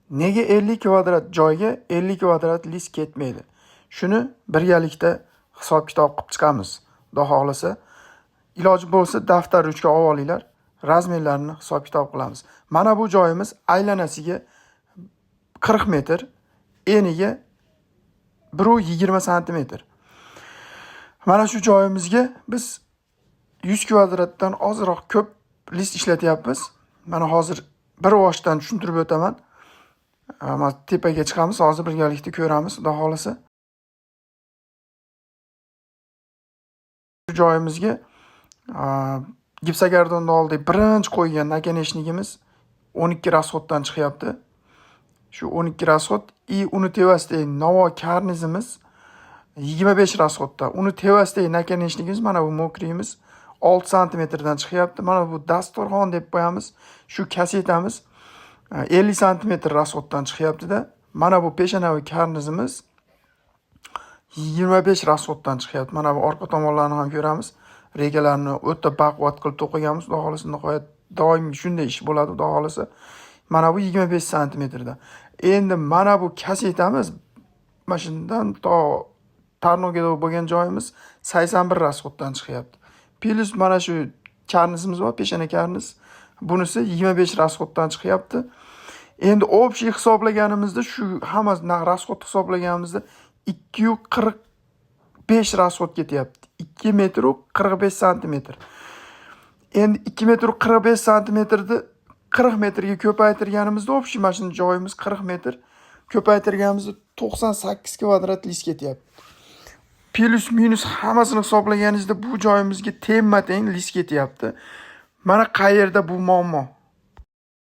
Nega 50 kvadrat joyga 50 kvadrat list ketmaydi? Shuni birgalikda hisob-kitob qilib chiqamiz. Xudo xohlasa, iloji bo'lsa daftar, ruchka olib olinglar, размер larni hisob-kitob qilamiz. Mana bu joyimiz aylanasiga 40 metr, eniga 1,20 santimetr. Mana shu joyimizga biz 100 kvadratdan ozroq ko'p list ishlatyapmiz. Mana hozir bir boshdan tushuntirib o'taman. Mana tepaga chiqamiz, hozir birgalikda ko'ramiz, Xudo xohlasa. Shu joyimizga gipsokardonni oldik, birinchi qo'ygan наконечник imiz 12 расход dan chiqyapti. Shu 12 расход и uni tevasidagi navo karnizimiz 25 расход da. Uni tevasidagi наконечник imiz, mana bu мокрый imiz 6 santimetrdan chiqyapti. Mana bu dasturxon deb qo'yamiz. Shu kasetamiz 50 santimetr расход dan chiqyapti-da. Mana bu peshanaviy karnizimiz 25 расход dan chiqyapti. Mana bu orqa tomonlarni ham ko'ramiz. Regalarni o'ta baquvvat qilib to'qiganmiz. Xudo xohlasa, nihoyat doim shunday ish bo'ladi, Xudo xohlasa. Mana bu 25 santimetrda. Endi mana bu kasetamiz mana shundan to tarnovga bo'lgan joyimiz 81 расход dan chiqyapti. Плюс mana shu karnizimiz bor, peshana karniz. Bunisi 25 расход dan chiqyapti. Endi общий hisoblaganimizda, shu hamma расход hisoblaganimizda 2,45 расход ketyapti. 2 metr 45 santimetr. Endi 2 metr 45 santimetrni 40 metrga ko'paytirganimizda, общий mana shuni joyimiz 40 metr ko'paytirganimizda 98 kvadrat list ketyapti. Плюс минус hammasini hisoblaganingizda bu joyimizga tengma teng list ketyapti. Mana qayerda bu muammo?